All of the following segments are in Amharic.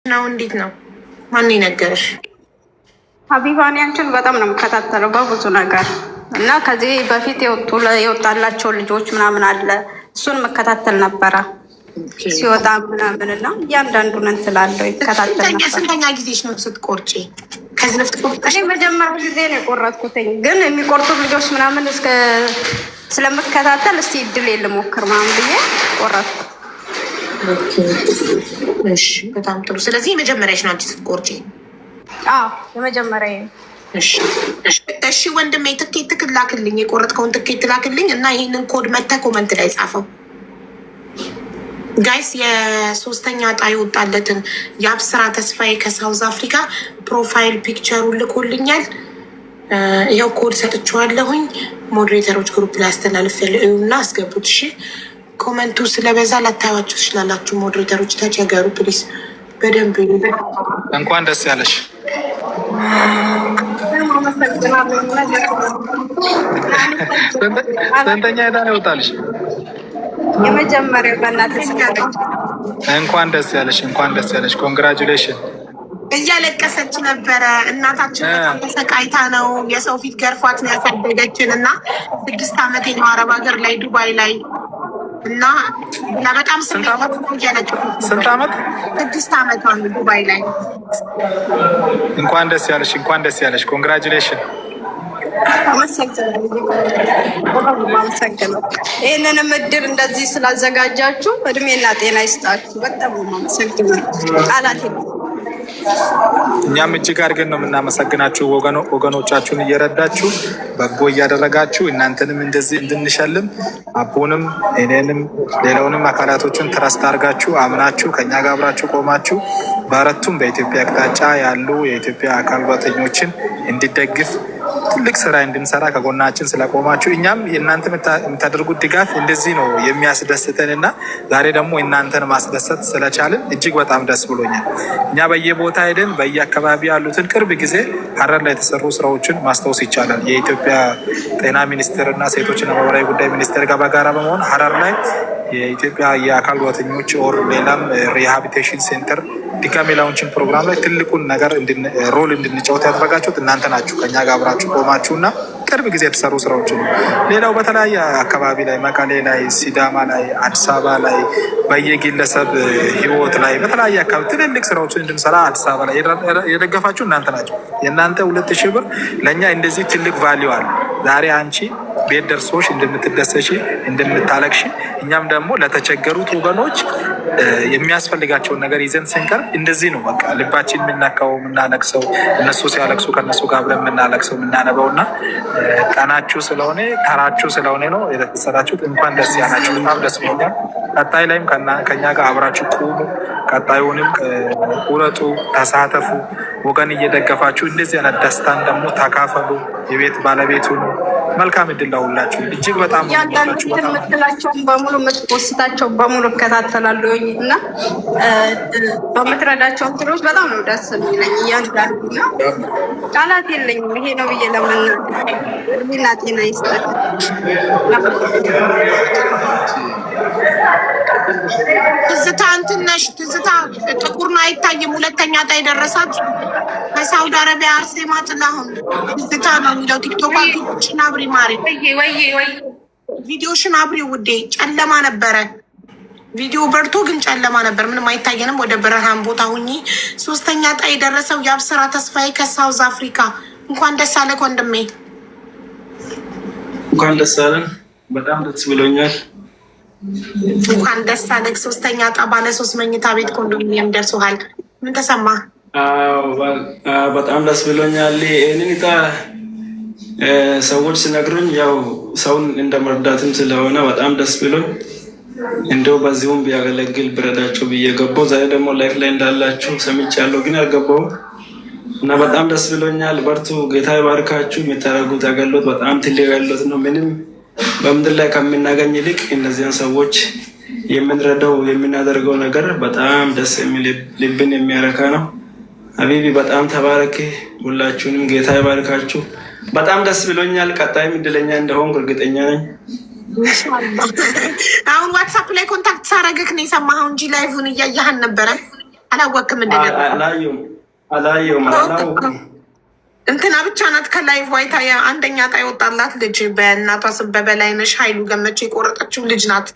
ነው? እንዴት ነው? ማን የነገረሽ? ሀቢባ፣ እኔ አንቺን በጣም ነው የምከታተለው በብዙ ነገር እና ከዚህ በፊት የወጣላቸው ልጆች ምናምን አለ፣ እሱን መከታተል ነበረ ሲወጣ ምናምን እና እያንዳንዱን እንትን እላለሁ፣ ይከታተል ነበር። ስንተኛ ጊዜሽ ነው ስትቆርጪ? ከዚህ በፊት ቆርጠሽ? እኔ መጀመሪያ ጊዜ ነው የቆረጥኩትኝ፣ ግን የሚቆርጡ ልጆች ምናምን እስከ ስለምከታተል እስቲ እድል ልሞክር ምናምን ብዬ ቆረጥኩ። እሺ፣ በጣም ጥሩ። ስለዚህ የመጀመሪያሽ ነው አንቺ ስትቆርጪ? አዎ፣ የመጀመሪያ። እሺ ወንድሜ፣ ትኬት ላክልኝ፣ የቆረጥከውን ትኬት ላክልኝ እና ይህንን ኮድ መተህ comment ላይ ጻፈው። Guys፣ የሶስተኛ ዕጣ የወጣለትን የአብስራ ተስፋዬ ከ South Africa profile picture ኡን ልኮልኛል። ይኸው ኮድ ሰጥቼዋለሁኝ። Moderator ኦች group ላይ አስተላልፍ እና አስገቡት። እሺ፣ comment ኡ ስለበዛ ላታዩቸው ትችላላችሁ። Moderator ኦች ተቸገሩ please፣ በደንብ። እንኳን ደስ ያለሽ። ስንተኛ ዕጣ ነው የወጣልሽ? የመጀመሪያው፣ በእናትህ። እንኳን ደስ ያለሽ፣ እንኳን ደስ ያለሽ። Congratulation። እያለቀሰች ነበረ። እናታችን በጣም ተሰቃይታ ነው፣ የሰው ፊት ገርፏት ነው ያሳደገችን እና 6 ዓመቴ ነው አረብ ሀገር ላይ ዱባይ ላይ እና በጣም ስሜት እያለቀሰች። ስንት ዓመት? 6 ዓመቷ ነው ዱባይ ላይ። እንኳን ደስ ያለሽ፣ እንኳን ደስ ያለሽ። Congratulation። አመሰግናለሁ። ይህንንም እድል እንደዚህ ስላዘጋጃችሁ እድሜና ጤና ይስጣችሁ። በጣም ነው የማመሰግነው። ቃላት የለም። እኛም እጅግ አድርገን ነው የምናመሰግናችሁ። ወገኖቻችሁን እየረዳችሁ፣ በጎ እያደረጋችሁ፣ እናንተንም እንደዚህ እንድንሸልም አቦንም እኔንም ሌላውንም አካላቶችን trust አድርጋችሁ፣ አምናችሁ፣ ከኛ ጋር አብራችሁ ቆማችሁ በአራቱም በኢትዮጵያ አቅጣጫ ያሉ የኢትዮጵያ አካል ጉዳተኞችን እንዲደግፍ ትልቅ ስራ እንድንሰራ ከጎናችን ስለቆማችሁ እኛም የእናንተ የምታደርጉት ድጋፍ እንደዚህ ነው የሚያስደስተን እና ዛሬ ደግሞ እናንተን ማስደሰት ስለቻልን እጅግ በጣም ደስ ብሎኛል። እኛ በየቦታ ሄደን በየአካባቢ ያሉትን ቅርብ ጊዜ ሀረር ላይ የተሰሩ ስራዎችን ማስታወስ ይቻላል። የኢትዮጵያ ጤና ሚኒስቴር እና ሴቶችና ማህበራዊ ጉዳይ ሚኒስቴር ጋር በጋራ በመሆን ሀረር ላይ የኢትዮጵያ የአካል ጉዳተኞች or ሌላም rehabilitation center ድጋሜ launching ፕሮግራም ላይ ትልቁን ነገር role እንድንጫወት ያደረጋችሁት እናንተ ናችሁ። ከኛ ጋር አብራችሁ ቆማችሁ እና ቅርብ ጊዜ የተሰሩ ስራዎች ነው። ሌላው በተለያየ አካባቢ ላይ፣ መቀሌ ላይ፣ ሲዳማ ላይ፣ አዲስ አበባ ላይ፣ በየግለሰብ ህይወት ላይ በተለያየ አካባቢ ትልልቅ ስራዎችን እንድንሰራ አዲስ አበባ ላይ የደገፋችሁ እናንተ ናቸው። የእናንተ 2000 ብር ለእኛ እንደዚህ ትልቅ value አለ። ዛሬ አንቺ ቤት ደርሶሽ እንደምትደሰሺ፣ እንደምታለቅሽ፣ እኛም ደግሞ ለተቸገሩት ወገኖች የሚያስፈልጋቸውን ነገር ይዘን ስንቀርብ እንደዚህ ነው በቃ ልባችን የምናካው፣ የምናለቅሰው፣ እነሱ ሲያለቅሱ ከእነሱ ጋር አብረን የምናለቅሰው፣ የምናነበው እና ቀናችሁ ስለሆነ፣ ተራችሁ ስለሆነ ነው የተደሰታችሁት። እንኳን ደስ ያላችሁ። በጣም ደስ ብሎኛል። ቀጣይ ላይም ከኛ ጋር አብራችሁ ቁሙ። ቀጣዩንም ቁረጡ፣ ተሳተፉ። ወገን እየደገፋችሁ እንደዚህ አይነት ደስታን ደግሞ ተካፈሉ። የቤት ባለቤቱ ነው። መልካም እድል ለሁላችሁ። እጅግ በጣም ነው እያንዳንዱ የምወዳችሁ። በጣም የምትላቸውን በሙሉ፣ የምትፖስታቸው በሙሉ እከታተላለሁኝ እና በምትረዳቸው እንትኖች በጣም ነው ደስ የሚለኝ። እያንዳንዱ እና ቃላት የለኝም ይሄ ነው ብዬ ለመናገር። እድሜና ጤና ይስጠን። ትዝታ እንትን ነሽ፣ ትዝታ ጥቁር ነው አይታይም። ሁለተኛ ዕጣ የደረሳት በሳውዲ አረቢያ አርሴማ ጥላሁን ትዝታ ነው የሚለው ቲክቶክ። ቪዲዮሽን አብሪ ማሪ፣ ቪዲዮሽን አብሪ ውዴ። ጨለማ ነበረ፣ ቪዲዮ በርቶ ግን ጨለማ ነበር፣ ምንም አይታየንም። ወደ ብርሃን ቦታ ሁኚ። ሶስተኛ ዕጣ የደረሰው የአብስራ ተስፋዬ ከ South Africa፣ እንኳን ደስ አለህ ወንድሜ። እንኳን ደስ አለን። በጣም ደስ ብሎኛል። እንኳን ደስ አለህ። ሶስተኛ ዕጣ ባለ ሶስት መኝታ ቤት ኮንዶሚኒየም ደርሶሃል። ምን ተሰማ? አዎ፣ በጣም ደስ ብሎኛል። ይህንን ዕጣ ሰዎች ሲነግሩኝ ያው ሰውን እንደ መርዳትም ስለሆነ በጣም ደስ ብሎኝ እንደው በዚሁም ቢያገለግል ብረዳቸው ብዬ ገባሁ። ዛሬ ደግሞ live ላይ እንዳላችሁ ሰምቻለሁ፣ ግን አልገባሁም እና በጣም ደስ ብሎኛል። በርቱ፣ ጌታ ይባርካችሁ። የምታደርጉት አገልግሎት በጣም ትልቅ አገልግሎት ነው። ምንም በምድር ላይ ከምናገኝ ይልቅ እነዚያን ሰዎች የምንረዳው፣ የምናደርገው ነገር በጣም ደስ የሚል፣ ልብን የሚያረካ ነው። ሀቢቢ፣ በጣም ተባረክ። ሁላችሁንም ጌታ ይባርካችሁ። በጣም ደስ ብሎኛል። ቀጣይም እድለኛ እንደሆንኩ እርግጠኛ ነኝ። አሁን WhatsApp ላይ contact ሳረግክ ነው የሰማኸው እንጂ live ን እያየህ አልነበረም። አላወቅም? እንደደረሰ አላየሁም፣ አላወኩም። እንትና ብቻ ናት ከ live ዋይታ የአንደኛ ዕጣ የወጣላት ልጅ በእናቷ ስም በበላይነሽ ኃይሉ ገመቸው የቆረጠችው ልጅ ናት።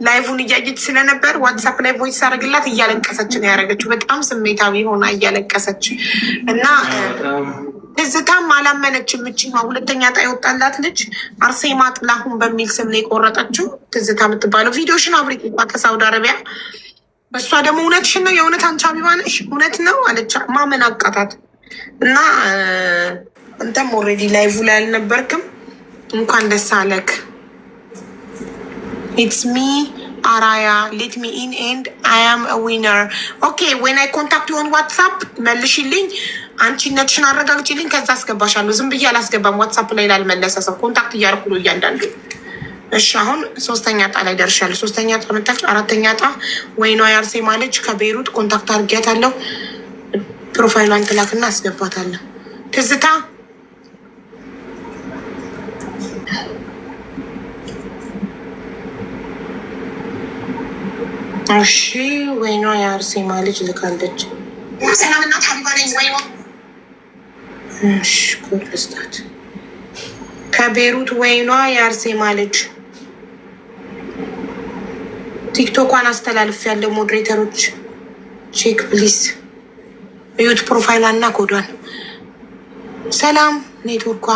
Live ን እያየች ስለነበር WhatsApp ላይ voice አደረግላት፣ እያለቀሰች ነው ያደረገችው። በጣም ስሜታዊ ሆና እያለቀሰች እና ትዝታም አላመነችም። እችኛዋ ሁለተኛ ዕጣ የወጣላት ልጅ አርሴማ ጥላሁን በሚል ስም ነው የቆረጠችው። ትዝታ የምትባለው ቪዲዮሽን አብሪ ከሳውዲ አረቢያ። እሷ ደግሞ እውነትሽን ነው፣ የእውነት አንቺ ሀቢባ ነሽ፣ እውነት ነው አለች። ማመን አቃታት። እና አንተም already live ላይ አልነበርክም። እንኳን ደስ አለክ። It's me አራያ፣ let me in and I am winner። Okay, when I contact on WhatsApp መልሽልኝ፣ አንቺነትሽን አረጋግጭልኝ፣ ከዛ አስገባሻለሁ። ዝም ብዬ አላስገባም። WhatsApp ላይ ላልመለሰ ሰው contact እያደረኩ ነው እያንዳንዱ። እሺ፣ አሁን ሶስተኛ ዕጣ ላይ ደርሻለሁ። ሶስተኛ ዕጣ መጣች። አራተኛ ዕጣ ወይኗ የአርሴማ ልጅ ከቤይሩት contact አድርጊያታለሁ። Profile ሏን ትላክና አስገባታለሁ። ትዝታ፣ እሺ፣ ወይኗ የአርሴማ ልጅ ልካለች። ሰላም እናት፣ ሀቢባ ነኝ። ወይኗ፣ እሺ፣ ኮድ ልስጣት። ከቤሩት ወይኗ የአርሴማ ልጅ TikTok ኳን አስተላልፍ ያለው moderator ኦች check please እዩት profile ሏን እና ኮዷን። ሰላም፣ ኔትወርኳ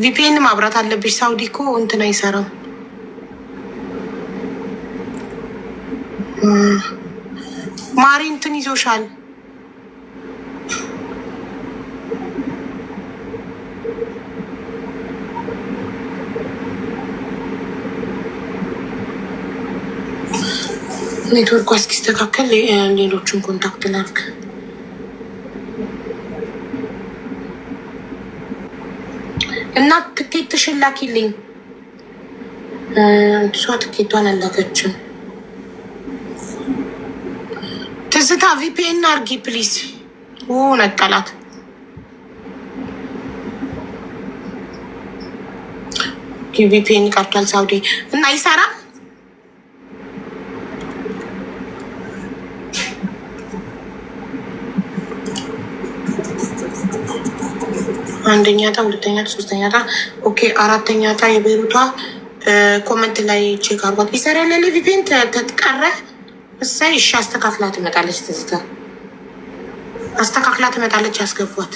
VPN ማብራት አለብሽ። ሳውዲ እኮ እንትን አይሰራም። ማሪ፣ እንትን ይዞሻል። ኔትወርኳ እስኪስተካከል ሌሎችን contact ላድርግ። እና ትኬትሽን ላኪልኝ። እሷ ትኬቷን አላከችም። ትዝታ፣ VPN አርጊ please። ነቀላት። VPN ቀርቷል ሳውዲ እና ይሰራል። አንደኛ ዕጣ፣ ሁለተኛ ዕጣ፣ ሶስተኛ ዕጣ። Okay፣ አራተኛ ዕጣ የቤሩቷ comment ላይ check አርጓት። ይሰራል ያለ VPN ተቀረ። እሰይ፣ እሺ፣ አስተካክላ ትመጣለች። ትዝታ አስተካክላ ትመጣለች። ያስገቧት።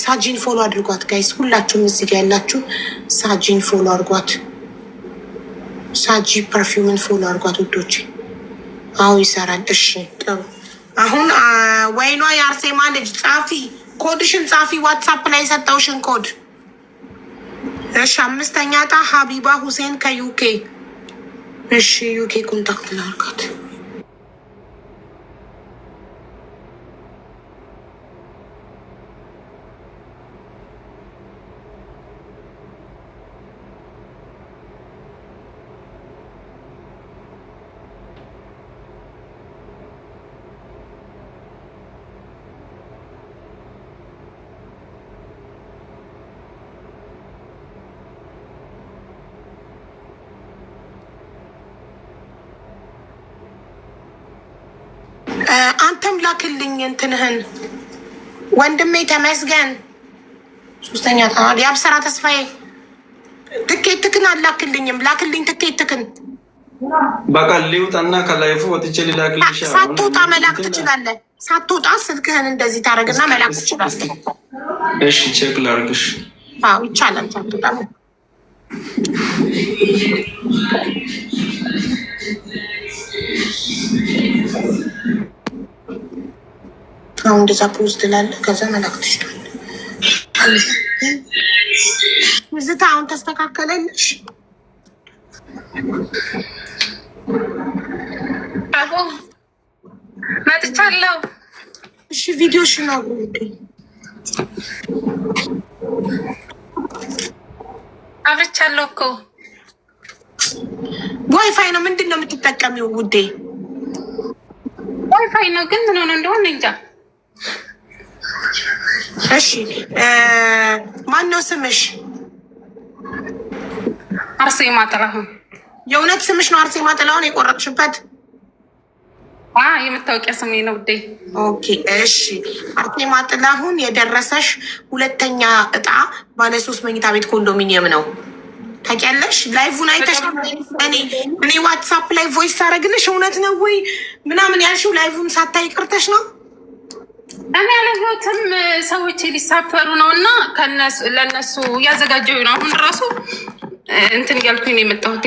ሳጂን follow አድርጓት guys፣ ሁላችሁም እዚህ ጋ ያላችሁ ሳጂን follow አድርጓት። ሳጂ perfume ን follow አድርጓት ውዶች። አዎ ይሰራል። እሺ፣ ጥሩ። አሁን ወይኗ የአርሴማ ልጅ ጻፊ፣ ኮድሽን ጻፊ፣ WhatsApp ላይ የሰጠውሽን ኮድ። እሺ፣ አምስተኛ ዕጣ ሀቢባ ሁሴን ከ UK። እሺ፣ UK contact ላርጋት። አንተም ላክልኝ እንትንህን ወንድሜ ተመስገን። ሶስተኛ የአብሰራ ተስፋዬ ትኬትክን አላክልኝም። ላክልኝ ትኬትክን። በቃ ልውጣና ከ live ወጥቼ ልላክልሽ። ሳትወጣ መላክ ትችላለህ። ሳትወጣ ስልክህን እንደዚህ ታደርግና መላክ ትችላለህ። እሺ፣ check ላድርግሽ። አዎ፣ ይቻላል። ሳትወጣ። አሁን እንደዛ post ትላለህ፣ ከዛ መላክ ትችላለህ። ትዝታ፣ አሁን ተስተካከለልሽ? አቦ፣ መጥቻለሁ። እሺ፣ ቪዲዮሽን አብሮ። አብርቻለሁ እኮ። ዋይፋይ ነው ምንድን ነው የምትጠቀሚው ውዴ? ዋይፋይ ነው፣ ግን ምን ሆነ እንደሆነ እንጃ። እሺ፣ ማን ነው ስምሽ? አርሴማ ጥላሁን። የእውነት ስምሽ ነው አርሴማ ጥላሁን የቆረጥሽበት? የመታወቂያ ስሜ ነው ውዴ። Okay እሺ። አርሴማ ጥላሁን የደረሰሽ ሁለተኛ እጣ ባለ 3 መኝታ ቤት ኮንዶሚኒየም ነው። ታውቂያለሽ? Live ን አይተሽ እኔ WhatsApp ላይ voice ሳረግልሽ እውነት ነው ወይ ምናምን ያልሽው live ን ሳታይ ቀርተሽ ነው? እኔ ያለሁትም ሰዎች ሊሳፈሩ ነው እና ለእነሱ እያዘጋጀሁ ነው። አሁን ራሱ እንትን እያልኩኝ ነው የመጣሁት።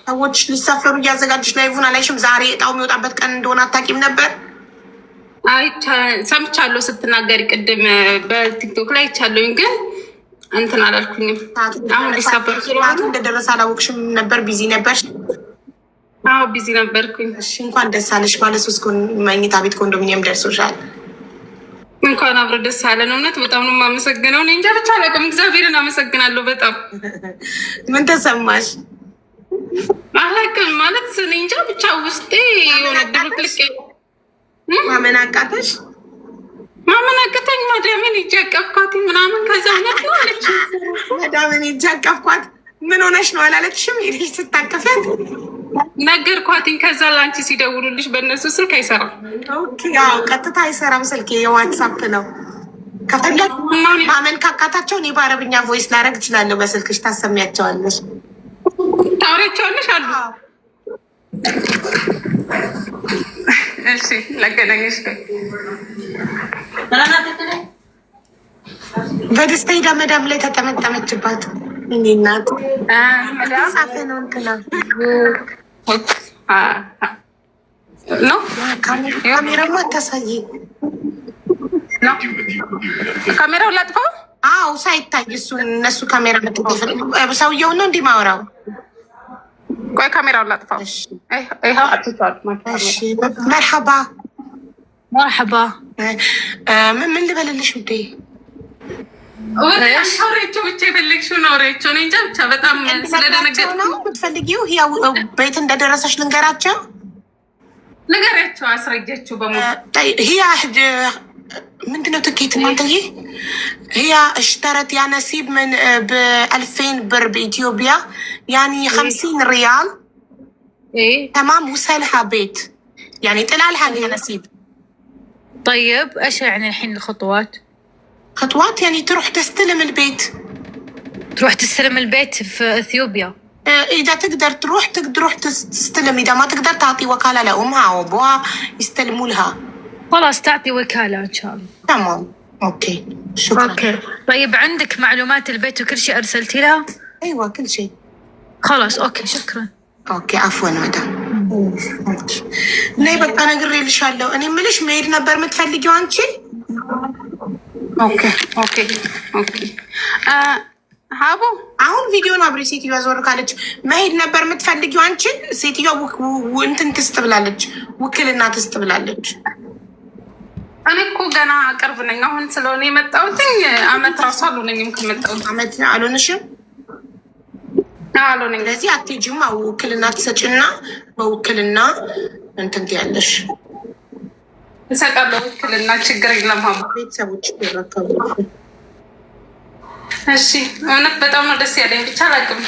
ሰዎች ሊሳፈሩ እያዘጋጀሽ live ን አላይሽም? ዛሬ እጣው የሚወጣበት ቀን እንደሆነ አታውቂም ነበር? ሰምቻለሁ ስትናገሪ ቅድም በ TikTok ላይ አይቻለሁኝ፣ ግን እንትን አላልኩኝም። አሁን ሊሳፈሩ ስለሆነ እንደደረሰ አላወቅሽም ነበር? Busy ነበር? አዎ busy ነበርኩኝ። እሺ እንኳን ደስ አለሽ። ባለ 3 መኝታ ቤት ኮንዶሚኒየም ደርሶሻል። እንኳን አብሮ ደስ አለን። እውነት በጣም ነው የማመሰግነው። እኔ እንጃ ብቻ አላውቅም። እግዚአብሔርን አመሰግናለሁ በጣም። ምን ተሰማሽ? አላውቅም ማለት እኔ እንጃ ብቻ ውስጤ የሆነ ድብልቅልቅ። ማመን አቃተሽ? ማመን አቃተኝ። ማዳምን ሂጅ አቀፍኳት ምናምን፣ ከዛ እውነት ነው አለች። ማዳምን ሂጅ አቀፍኳት። ምን ሆነሽ ነው አላለችሽም? ሄደሽ ስታቀፊያት ነገርኳትኝ። ከዛ ለአንቺ ሲደውሉልሽ በእነሱ ስልክ አይሰራም። ያው ቀጥታ አይሰራም ስልክ፣ የ WhatsApp ነው። ከፈለግ ማመን ካቃታቸው እኔ በአረብኛ voice ላደርግ እችላለሁ። በስልክሽ ታሰሚያቸዋለሽ፣ ታወሪያቸዋለሽ አሉ። እሺ ላገናኝሽ። በደስታ ሄዳ መዳም ላይ ተጠመጠመችባት። እኔ እናት ጻፈ ነው እንትና ነው ካሜራማ አታሳይ። ካሜራው ላጥፋው? አዎ ሳይታይ እሱ እነሱ ካሜራ ሰውየው ነው እንዲህ ማውራው። ቆይ ካሜራውን ላጥፋው። መርሐባ መርሐባ። ምን ልበልልሽ ውዴ? አውሪያቸው ብቻ የፈለግሽውን አውሪያቸው። እኔ እንጃ ብቻ በጣም ስለደነገጥኩ ነው። የምትፈልጊው ያው ቤት እንደደረሰሽ ልንገራቸው። ንገሪያቸው፣ አስረጃቸው በሙሉ። هي ምንድነው ትኬት እናንተዬ? هي اشترت يا نصيب من ب2000 ብር በኢትዮጵያ يعني 50 ريال. تمام، وصلها بيت يعني طلع لها يا نصيب. طيب ايش يعني الحين الخطوات؟ خطوات يعني تروح تستلم البيت. تروح تستلم البيت في اثيوبيا. اذا تقدر تروح تروح تستلم، اذا ما تقدر تعطي وكاله لامها او ابوها يستلموا لها. خلاص تعطي وكاله ان شاء الله. تمام okay شكرا. Okay طيب عندك معلومات البيت وكل شيء ارسلتي لها؟ ايوه كل شيء. خلاص okay شكرا. Okay عفوا مدام. ነይ በቃ ነግሬልሻለሁ። እኔ የምልሽ መሄድ ነበር የምትፈልጊው አንቺ? Okay ሀቡ አሁን ቪዲዮን አብሬ ሴትዮዋ ዞር ካለች መሄድ ነበር የምትፈልጊው አንቺ? ሴትዮዋ እንትን ትስጥ ብላለች፣ ውክልና ትስጥ ብላለች። እኔ እኮ ገና ቅርብ ነኝ። አሁን ስለሆነ የመጣሁትኝ አመት ራሱ አልሆነኝም ከመጣሁት። አመት አልሆነሽም? አልሆነኝም። ስለዚህ አትሄጂም። ውክልና ትሰጪና በውክልና እንትን ትያለሽ። እሰጣለሁ ውክልና፣ ችግር የለም። ሀቡ ቤተሰቦች ይረከቡ። እሺ እውነት በጣም ነው ደስ ያለኝ። ብቻ አላውቅም።